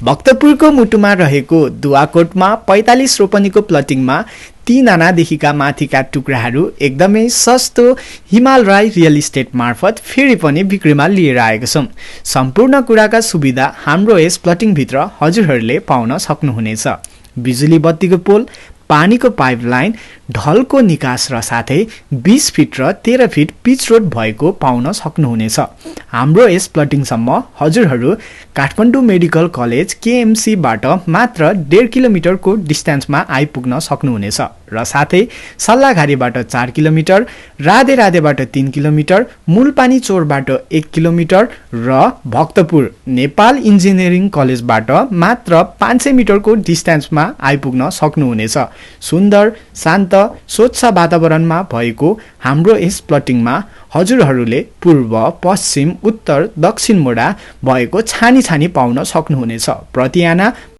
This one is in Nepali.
भक्तपुरको मुटुमा रहेको दुवाकोटमा 45 रोपनीको प्लटिङमा 3 आनादेखिका माथिका टुक्राहरू एकदमै सस्तो हिमाल राई रियल इस्टेट मार्फत फेरि पनि बिक्रीमा लिएर आएको छौँ। सम्पूर्ण कुराका सुविधा हाम्रो यस प्लटिङभित्र हजुरहरूले पाउन सक्नुहुनेछ। बिजुली बत्तीको पोल, पानीको पाइपलाइन, ढलको निकास र साथै 20 फिट र 13 फिट पिच रोड भएको पाउन सक्नुहुनेछ। हाम्रो यस प्लटिङसम्म हजुरहरू काठमाडौँ मेडिकल कलेज केएमसीबाट मात्र 1.5 किलोमिटरको डिस्टेन्समा आइपुग्न सक्नुहुनेछ र साथै सल्लाघारीबाट 4 किलोमिटर, राधेराधेबाट 3 किलोमिटर, मूलपानी चोरबाट 1 किलोमिटर र भक्तपुर नेपाल इन्जिनियरिङ कलेजबाट मात्र 500 मिटरको डिस्टेन्समा आइपुग्न सक्नुहुनेछ। सुन्दर, शान्त, स्वच्छ वातावरणमा भएको हाम्रो यस प्लटिङमा हजुरहरूले पूर्व, पश्चिम, उत्तर, दक्षिण मोडा भएको छानी पाउन सक्नुहुनेछ। प्रति आना